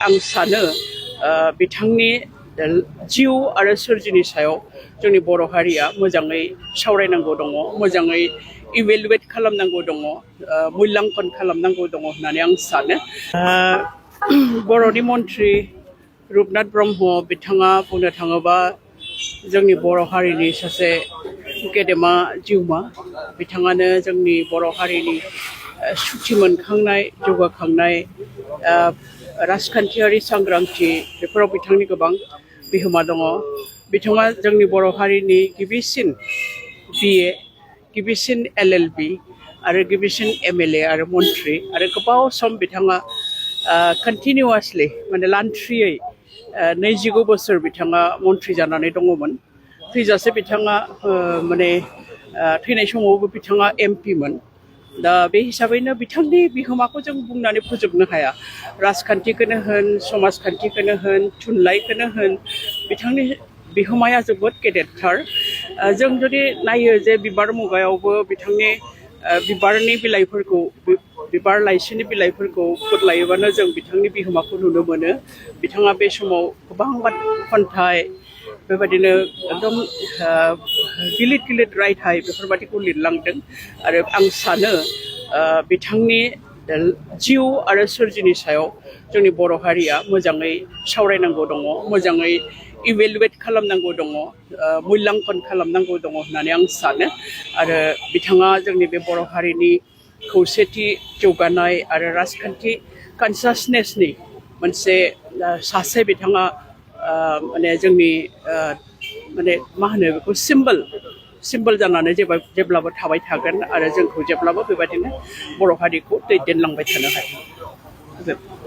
आं सानो बिथांनि जिउ आरो सोरजिनि सायाव जोंनि बर' हारिया मोजाङै सावरायनांगौ दङ, मोजाङै इभेलुएट खालामनांगौ दङ, मूल्याङ्कन खालामनांगौ दङ होननानै आं सानो। बर'नि मन्त्रि रुपनाथ ब्रह्म बिथाङा बुंनो थाङोबा जोंनि बर' हारिनि सासे गेदेमा जिउमा। बिथाङानो जोंनि बर' हारिनि सुथि मोनखांनाय, जौगाखांनाय, राजखान्थियारि सांग्रांथि बेफोराव बिथांनि गोबां बिहोमा दङ। बिथाङा जोंनि बर' हारिनि गिबिसिन BA, गिबिसिन LLB आरो गिबिसिन MLA आरो मन्त्रि, आरो गोबाव सम बिथाङा कन्टिनिउवासलि माने लान्थ्रियै 29 बोसोर बिथाङा मन्त्रि जानानै दङमोन। थैजासे बिथाङा माने थैनाय समावबो बिथाङा MP मोन। दा बे हिसाबैनो बिथांनि बिहोमाखौ जों बुंनानै फोजोबनो हाया। राजखान्थिखौनो होन, समाजखान्थिखौनो होन, थुनलाइखौनो होन, बिथांनि बिहोमाया जोबोद गेदेरथार। जों जुदि नायो जे बिबार मुगायावबो बिथांनि बिबारनि बिलाइफोरखौ, बिबार लाइसिनि बिलाइफोरखौ बोदलायोबानो जों बिथांनि बिहोमाखौ नुनो मोनो। बिथाङा बे समाव गोबां खन्थाइ, बेबायदिनो एकदम गिलिर गिलिर रायथाइ बेफोरबायदिखौ लिरलांदों। आरो आं सानो बिथांनि जिउ आरो सोरजिनि सायाव जोंनि बर' हारिया मोजाङै सावरायनांगौ दङ, मोजाङै इभेलुएट खालामनांगौ दङ, मूल्याङ्कन खालामनांगौ दङ होननानै आं सानो। आरो बिथाङा जोंनि बे बर' हारिनि खौसेथि, जौगानाय आरो राजखान्थि कनसासनेसनि मोनसे सासे बिथाङा माने जोंनि माने मा होनो बेखौ सिम्बल जानानै जेब्लाबो थाबाय थागोन आरो जोंखौ जेब्लाबो बेबायदिनो बर' हारिखौ दैदेनलांबाय थानो हागोन।